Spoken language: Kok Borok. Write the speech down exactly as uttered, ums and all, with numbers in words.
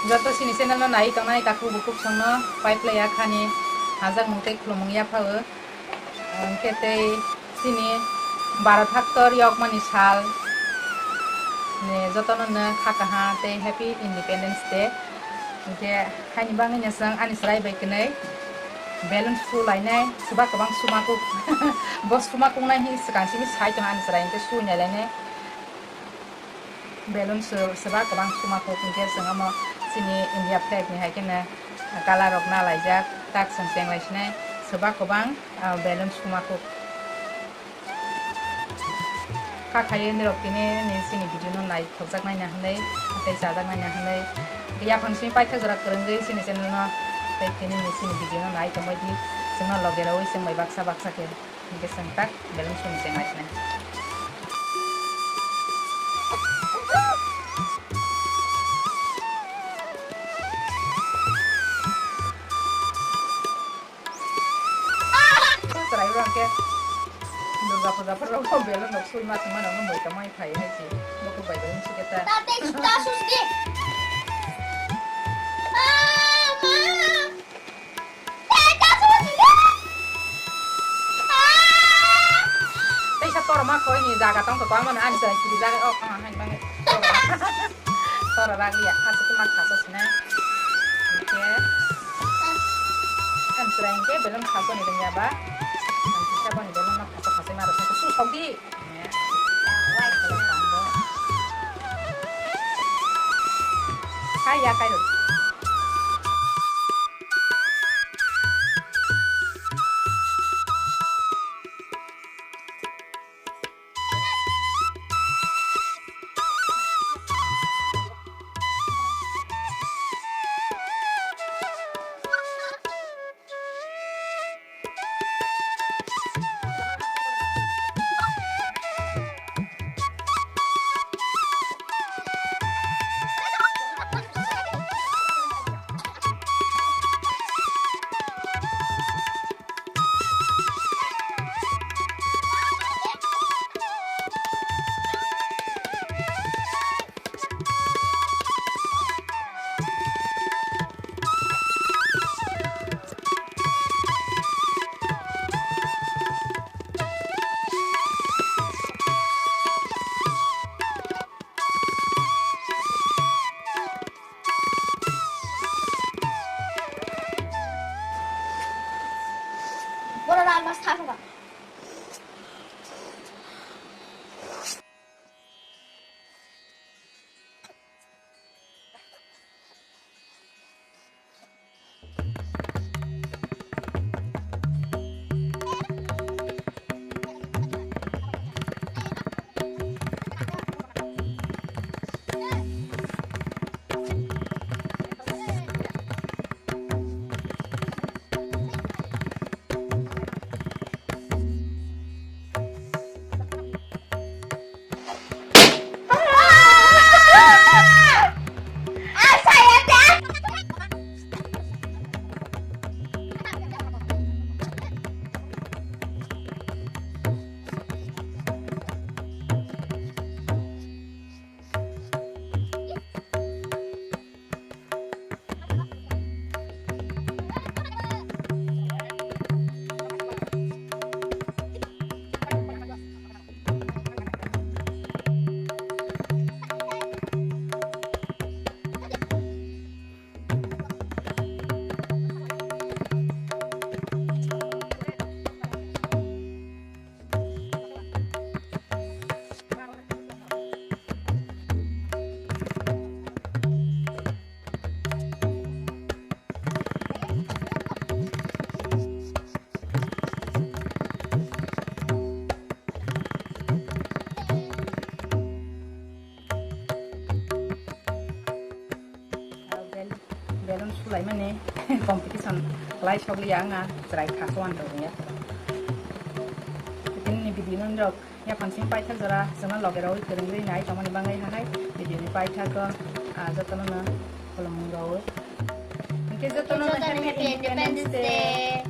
Joto chini channel no nai tongnai takhuk bukhuk songno pai phlai ya khani hajak mung tei khulumung ya phao. Hwnkhe tei chini Bharat haktor yokmani sal ni jotono no kha kaha tei Happy Independence Day. Hwnkhe haini bagwi no chwng ani chwrai bai kwnwi balloon su lainai, swbak kwbang suma kuk. Bo suma kuknai hinwi swkang simi sai tongo ani chwrai, hwnkhe sui nai lainai. Balloon sw-, swbak kwbang suma kuk, hwnkhe chwng omo chini India flag ni hai kheno colour rok na laijak, tak chwng cheng lai sinai swbak kwbang, ah, balloon suma kuk. Kha khaiwi norok tini ni chini video no naithokjak naina hinwi tei chajak naina hinwi yaphang simi paithak jora kwrwngwi chini channel no tei tini ni chini video no nai tongbai di, chwngno loge rwui chwng bai baksa baksa khe. Hingke chwng tak balloon suni cheng lai sinai. Chwrai rok hingke Durga puja phoro rok balloon rok sui ma tongmani, ono moi tongmani phai hai se. Bo kok bai balloon sui khe ta. Tate ta sus di. Ah, ma. Teisa toroma khoi ni jaga tong kok, ang mano ani chwrai kiri jaga o khama hai bang. Tora bag ya, asuk ma khaso sina. Oke. Ani chwrai ke belum khaso ni dengya ba. Ani kisa bani belum ma khaso khaso ma rasa su sok di. Hai ya kairo. Bora ral mas thang ba. Bel-, balloon sulaimani competition khlai sokliya wngya, chwrai khaso ani rwngya. Tini ni video no norok yaphang simi paithak jora chwngno loge rogwi kwrwngwi nai tongmani bagwi hai video ni paithak o, ah, jotono no khulumung rogwi. Hwnkhe jotono no Happy Independence Day.